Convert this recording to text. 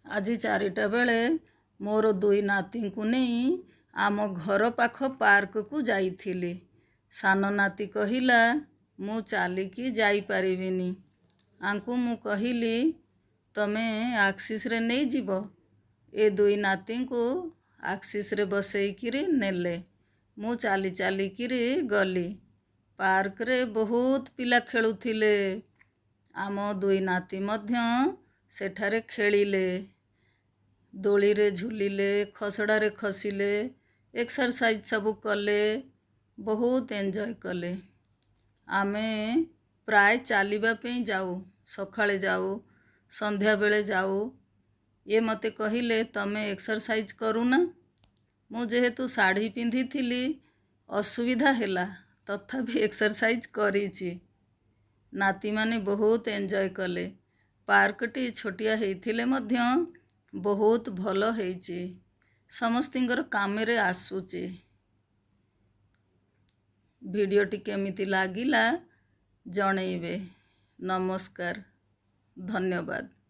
ଆଜି 4ଟା ବେଳେ ମୋର ଦୁଇ ନାତିଙ୍କୁ ନେଇ ଆମ ଘର ପାଖ ପାର୍କକୁ ଯାଇଥିଲି। ସାନ ନାତି କହିଲା, ମୁଁ ଚାଲିକି ଯାଇପାରିବିନି। ଆଙ୍କୁ ମୁଁ କହିଲି, ତମେ ଆକ୍ସିସ୍ରେ ନେଇଯିବ। ଏ ଦୁଇ ନାତିଙ୍କୁ ଆକ୍ସିସ୍ରେ ବସେଇକିରି ନେଲେ। ମୁଁ ଚାଲି ଚାଲିକିରି ଗଲି। ପାର୍କରେ ବହୁତ ପିଲା ଖେଳୁଥିଲେ। ଆମ ଦୁଇ ନାତି ମଧ୍ୟ ସେଠାରେ ଖେଳିଲେ, ଦୋଳିରେ ଝୁଲିଲେ, ଖସଡ଼ାରେ ଖସିଲେ, ଏକ୍ସରସାଇଜ୍ ସବୁ କଲେ, ବହୁତ ଏନ୍ଜୟ କଲେ। ଆମେ ପ୍ରାୟ ଚାଲିବା ପାଇଁ ଯାଉ, ସକାଳେ ଯାଉ, ସନ୍ଧ୍ୟାବେଳେ ଯାଉ। ଇଏ ମୋତେ କହିଲେ, ତମେ ଏକ୍ସରସାଇଜ୍ କରୁନା। ମୁଁ ଯେହେତୁ ଶାଢ଼ୀ ପିନ୍ଧିଥିଲି, ଅସୁବିଧା ହେଲା, ତଥାପି ଏକ୍ସରସାଇଜ୍ କରିଛି। ନାତିମାନେ ବହୁତ ଏନ୍ଜୟ କଲେ। ପାର୍କଟି ଛୋଟିଆ ହେଇଥିଲେ ମଧ୍ୟ ବହୁତ ଭଲ ହେଇଛି, ସମସ୍ତିଙ୍କର କାମରେ ଆସୁଛି। ଭିଡ଼ିଓଟି କେମିତି ଲାଗିଲା ଜଣେଇବେ। ନମସ୍କାର, ଧନ୍ୟବାଦ।